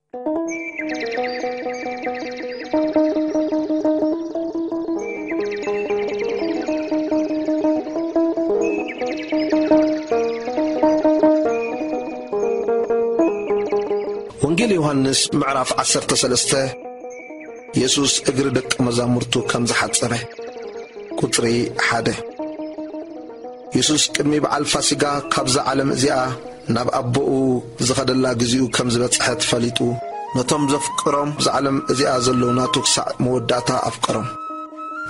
ወንጌል ዮሃንስ ምዕራፍ ዓሰርተ ሰለስተ። የሱስ እግሪ ደቂ መዛሙርቱ ከም ዝሓጸበ። ቁጽሪ ሓደ። የሱስ ቅድሚ በዓል ፋሲጋ ካብዛ ዓለም እዚኣ ናብ ኣቦኡ ዝኸደላ ግዜኡ ከም ዝበጽሐት ፈሊጡ፣ ነቶም ዘፍቅሮም እዛ ዓለም እዚኣ ዘለዉ ናቱ ክሳዕ መወዳእታ ኣፍቀሮም።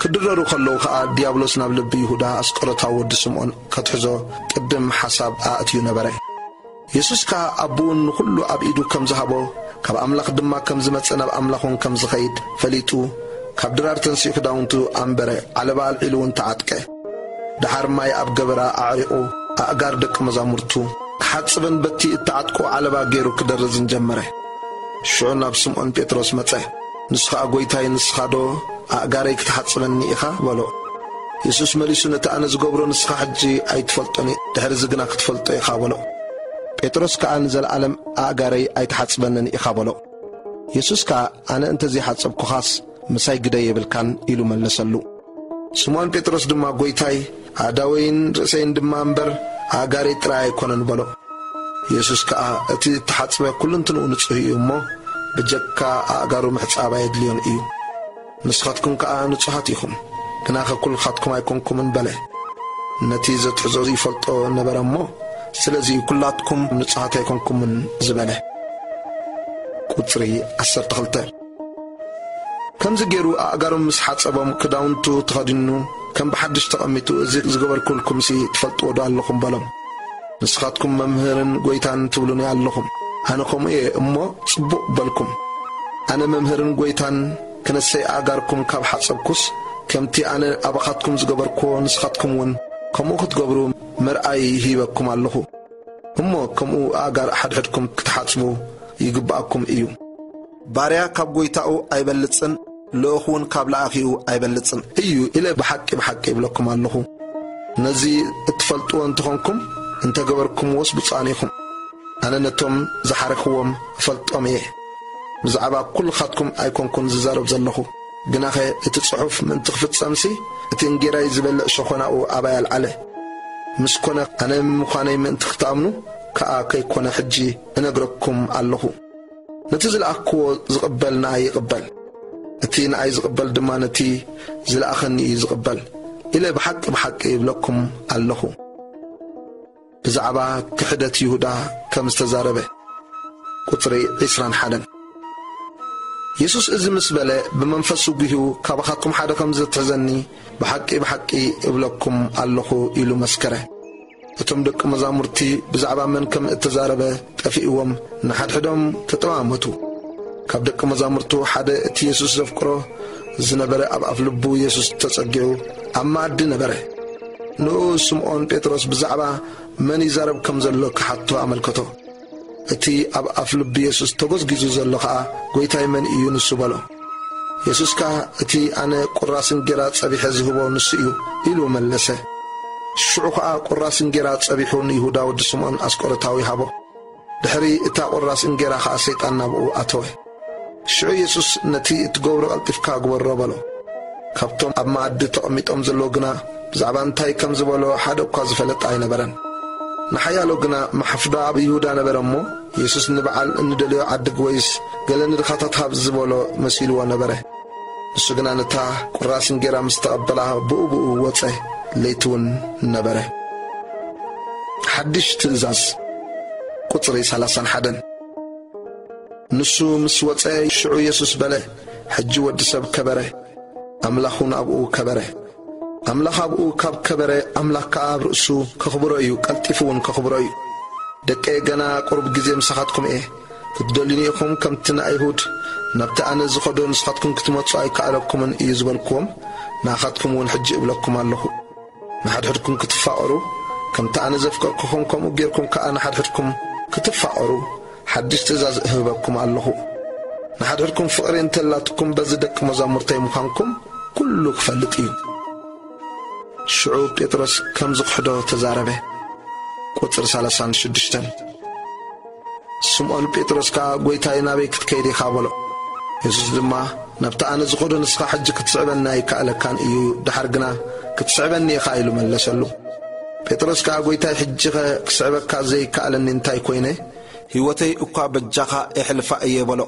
ክድረሩ ከለዉ ኸኣ ዲያብሎስ ናብ ልቢ ይሁዳ ኣስቆሮታዊ ወዲ ስምዖን ከትሕዞ ቅድም ሓሳብ ኣእትዩ ነበረ። የሱስ ከኣ ኣቦኡ ንኹሉ ኣብ ኢዱ ከም ዝሃቦ፣ ካብ ኣምላኽ ድማ ከም ዝመጸ ናብ ኣምላኽ እውን ከም ዝኸይድ ፈሊጡ፣ ካብ ድራር ተንሲኡ ክዳውንቱ ኣንበረ፣ ዓለባ ኣልዒሉ እውን ተዓጥቀ። ደሓር ማይ ኣብ ገበራ ኣዕሪቑ፣ ኣእጋር ደቂ መዛሙርቱ ክሓጽብን በቲ እተዓጥቆ ዓለባ ገይሩ ክደርዝን ጀመረ። ሽዑ ናብ ስምዖን ጴጥሮስ መጸ። ንሱ ኸኣ፣ "ጐይታይ፣ ንስኻዶ ኣእጋረይ ክትሓጽበኒ ኢኻ?" በሎ። የሱስ መሊሱ፣ "ነቲ ኣነ ዝገብሮ ንስኻ ሕጂ ኣይትፈልጦን፣ ድሕርዚ ግና ክትፈልጦ ኢኻ" በሎ። ጴጥሮስ ከኣ፣ "ንዘለኣለም ኣእጋረይ ኣይትሓጽበንን ኢኻ" በሎ። የሱስ ከኣ፣ "ኣነ እንተ ዘይሓጸብኩኻስ ምሳይ ግደ የብልካን" ኢሉ መለሰሉ። ስምዖን ጴጥሮስ ድማ፣ "ጐይታይ፣ ኣእዳወይን ርእሰይን ድማ እምበር ኣእጋረይ ጥራይ ኣይኮነን" በሎ። የሱስ ከኣ፣ "እቲ እተሓጽበ ኵልንትንኡ ንጹህ እዩ እሞ፣ ብጀካ ኣእጋሩ ምሕጻብ ኣየድልዮን እዩ። ንስኻትኩም ከኣ ንጹሃት ኢኹም፣ ግናኸ ኵልኻትኩም ኣይኮንኩምን" በለ። ነቲ ዘትሕዞ ይፈልጦ ነበረ እሞ፣ "ስለዚ ኵላትኩም ንጹሃት ኣይኮንኩምን" ዝበለ። ቁጽሪ ዓሰርተ ክልተ። ከምዚ ገይሩ ኣእጋሮም ምስ ሓጸቦም፣ ክዳውንቱ ተኸዲኑ፣ ከም ብሓድሽ ተቐሚጡ፣ "እዚ ዝገበርኩልኩምሲ ትፈልጥዎ ዶ ኣለኹም?" በሎም። "ንስኻትኩም መምህርን ጐይታን ትብሉኒ ኣለኹም። ኣነ ከምኡ እየ እሞ ጽቡቕ በልኩም። ኣነ መምህርን ጐይታን ክነሰይ ኣእጋርኩም ካብ ሓጸብኩስ፣ ከምቲ ኣነ ኣባኻትኩም ዝገበርኩዎ ንስኻትኩም እውን ከምኡ ክትገብሩ መርኣዪ ሂበኩም ኣለኹ። እሞ ከምኡ ኣእጋር ሓድሕድኩም ክትሓጽቡ ይግብኣኩም እዩ። ባርያ ካብ ጐይታኡ ኣይበልጽን፣ ልኡኽ እውን ካብ ለኣኺኡ ኣይበልጽን እዩ ኢለ ብሓቂ ብሓቂ እብለኩም ኣለኹ። ነዚ እትፈልጥዎ እንተኾንኩም፣ እንተገበርኩምዎስ ብፁዓን ኢኹም። ኣነ ነቶም ዝሓረኽዎም እፈልጦም እየ። ብዛዕባ ኵልኻትኩም ኣይኮንኩን ዝዛረብ ዘለኹ፣ ግናኸ እቲ ጽሑፍ ምእንቲ ክፍጸምሲ፣ እቲ እንጌራይ ዝበልዕ ሸኾናኡ ኣባይ ኣልዓለ። ምስ ኮነ ኣነ ምዃነይ ምእንቲ ክትኣምኑ ከኣ ከይኮነ ሕጂ እነግረኩም ኣለኹ። ነቲ ዝለኣኽክዎ ዝቕበል ንኣይ ይቕበል፣ እቲ ንኣይ ዝቕበል ድማ ነቲ ዝለኣኸኒ እዩ ዝቕበል ኢለ ብሓቂ ብሓቂ ይብለኩም ኣለኹ። ብዛዕባ ክሕደት ይሁዳ ከም ዝተዛረበ። ቁጽሪ ዕስራን ሓደን። የሱስ እዚ ምስ በለ፣ ብመንፈሱ ጒህዩ፣ "ካባኻትኩም ሓደ ከም ዘትሕዘኒ ብሓቂ ብሓቂ እብለኩም ኣለኹ" ኢሉ መስከረ። እቶም ደቂ መዛሙርቲ ብዛዕባ መን ከም እተዛረበ ጠፊእዎም፣ ንሓድሕዶም ተጠማመቱ። ካብ ደቂ መዛሙርቱ ሓደ፣ እቲ የሱስ ዘፍቅሮ ዝነበረ፣ ኣብ ኣፍ ልቡ የሱስ ተጸጊዑ ኣብ መኣዲ ነበረ። ንኡ ስምዖን ጴጥሮስ ብዛዕባ መን ይዛረብ ከም ዘሎ ክሓቶ ኣመልከቶ። እቲ ኣብ ኣፍ ልቢ የሱስ ተጎዝጊዙ ዘሎ ኸኣ፣ "ጐይታይ መን እዩ ንሱ?" በሎ። የሱስ ከኣ፣ "እቲ ኣነ ቁራስ እንጌራ ጸቢሐ ዝህቦ ንሱ እዩ" ኢሉ መለሰ። ሽዑ ኸኣ ቁራስ እንጌራ ጸቢሑ ንይሁዳ ወዲ ስምዖን ኣስቆሮታዊ ሃቦ። ድሕሪ እታ ቁራስ እንጌራ ኸኣ ሰይጣን ናብኡ ኣተወ። ሽዑ የሱስ፣ "ነቲ እትገብሮ ቀልጢፍካ ግበሮ" በሎ። ካብቶም ኣብ መኣዲ ተቐሚጦም ዘለዉ ግና ብዛዕባ እንታይ ከም ዝበሎ ሓደ እኳ ዝፈለጠ ኣይነበረን። ንሓያሎ ግና ማሕፍዳ ኣብ ይሁዳ ነበረ እሞ፣ የሱስ ንበዓል እንደልዮ ዓድግ ወይስ ገለ ንድኻታት ሃብ ዝበሎ መሲልዎ ነበረ። ንሱ ግና ነታ ቁራስ እንጌራ ምስ ተቐበላ ብኡ ብኡ ወጸ፣ ለይቲ እውን ነበረ። ሓድሽ ትእዛዝ። ቁጽሪ ሰላሳን ሓደን። ንሱ ምስ ወጸ፣ ሽዑ የሱስ በለ፣ "ሕጂ ወዲ ሰብ ከበረ፣ ኣምላኽ እውን ኣብኡ ከበረ። ኣምላኽ ኣብኡ ካብ ከበረ፣ ኣምላኽ ከኣ ኣብ ርእሱ ከኽብሮ እዩ፣ ቀልጢፉ እውን ከኽብሮ እዩ። ደቀየ፣ ገና ቁሩብ ግዜ ምሳኻትኩም እየ። ክትደልዩኒ ኢኹም፣ ከምቲ ንኣይሁድ ናብቲ ኣነ ዝኸዶ ንስኻትኩም ክትመጹ ኣይከኣለኩምን እዩ ዝበልኩዎም፣ ንኣኻትኩም እውን ሕጂ እብለኩም ኣለኹ። ንሓድሕድኩም ክትፋቐሩ፣ ከምቲ ኣነ ዘፍቀርኩኹም፣ ከምኡ ጌርኩም ከኣ ንሓድሕድኩም ክትፋቐሩ፣ ሓድሽ ትእዛዝ እህበኩም ኣለኹ። ንሓድሕድኩም ፍቕሪ እንተላትኩም፣ በዚ ደቂ መዛሙርተይ ምዃንኩም ኩሉ ክፈልጥ እዩ።" ሽዑ ጴጥሮስ ከም ዝኽሕዶ ተዛረበ። ቁጽሪ ሰላሳን ሽዱሽተን። ስምዖን ጴጥሮስ ከኣ፣ "ጐይታይ፣ ናበይ ክትከይድ ኢኻ?" በሎ። የሱስ ድማ፣ "ናብቲ ኣነ ዝኸዶ ንስኻ ሕጂ ክትስዕበኒ ኣይከኣለካን እዩ፣ ደሓር ግና ክትስዕበኒ ኢኻ" ኢሉ መለሰሉ። ጴጥሮስ ከኣ፣ "ጐይታይ፣ ሕጂኸ ክስዕበካ ዘይከኣለኒ እንታይ ኰይነ? ህይወተይ እኳ በጃኻ እሕልፋ እየ" በሎ።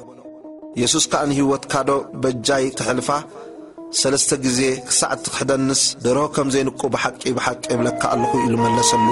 የሱስ ከኣ፣ "ንህይወትካዶ በጃይ ክሕልፋ? ሰለስተ ግዜ ክሳዕ እትኽሕደንስ ደርሆ ከም ዘይንቁ ብሓቂ፣ ብሓቂ እብለካ ኣለኹ" ኢሉ መለሰሉ።